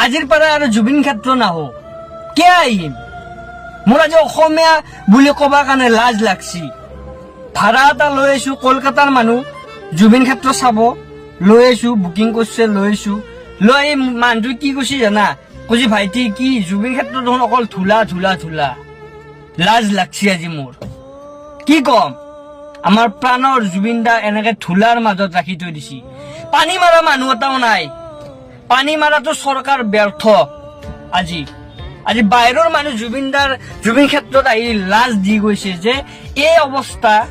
আজিৰ পৰা আৰু জুবিন ক্ষেত্ৰ নাহো। কিয় আহিম? মোৰ আজি অসমীয়া বুলি ক'বৰ কাৰণে লাজ লাগছি। ভাড়া এটা লৈ আহিছো, কলকাতাৰ মানুহ, জুবিন ক্ষেত্ৰ চাব লৈ আহিছো। বুকিং কৰিছে, লৈ আহিছো। লৈ আহি মানুহটো কি কৈছে জানা? কৈছে, "ভাইটি, কি জুবিন ক্ষেত্ৰ দেখোন অকল ধূলা, ধূলা, ধূলা।" লাজ লাগছি আজি মোৰ। কি কম? আমাৰ প্ৰাণৰ জুবিন দা এনেকে ধূলাৰ মাজত ৰাখি থৈ দিছি। পানী মাৰা মানুহ এটাও নাই। পানী মাৰাটো চৰকাৰ ব্যৰ্থ আজি। আজি বাহিৰৰ মানুহ জুবিন দাৰ জুবিন ক্ষেত্ৰত আহি লাজ দি গৈছে যে এই অৱস্থা,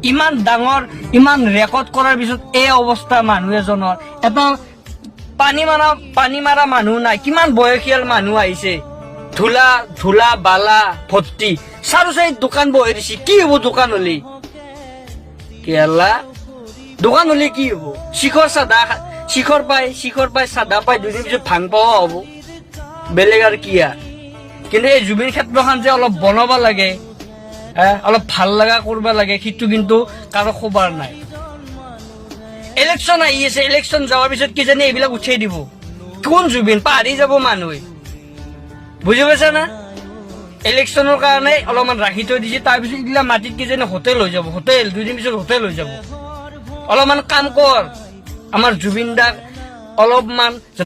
ইমান ডাঙৰ, ইমান ৰেকৰ্ড কৰাৰ পিছত এই অৱস্থা মানুহ এজনৰ। এটা পানী মাৰা মানুহ নাই। কিমান বয়সীয়াল মানুহ আহিছে, ধূলা ধূলা বালা ভৰ্তি। চাৰো চাৰি দোকান বহাই দিছে। কি হ'ব দোকান হলে? কেলা দোকান হলে কি হ'ব? শিখৰ চাধা, শিখৰ পাই, চাধা পাই, দুদিন পিছত ভাং পোৱা হ'ব। বেলেগ আৰু কি আৰু? কিন্তু এই জুবিন ক্ষেত্ৰখন যে অলপ বনাব লাগে, হে, অলপ ভাল লগা কৰিব লাগে, সেইটো কিন্তু কাৰো খবৰ নাই। ইলেকশ্যন আহি আছে। ইলেকশ্যন যোৱাৰ পিছত কিজানি এইবিলাক উঠাই দিব। কোন জুবিন পাহৰি যাব মানুহে, বুজি পাইছা না? ইলেকশ্যনৰ কাৰণে অলপমান ৰাখি থৈ দিছে। তাৰপিছত এইগিলা মাটিত কিজানি হোটেল হৈ যাব। হোটেল, দুদিন পিছত হোটেল হৈ যাব। অলপমান কাম কৰ। আমাৰ জুবিন দাক অলপমান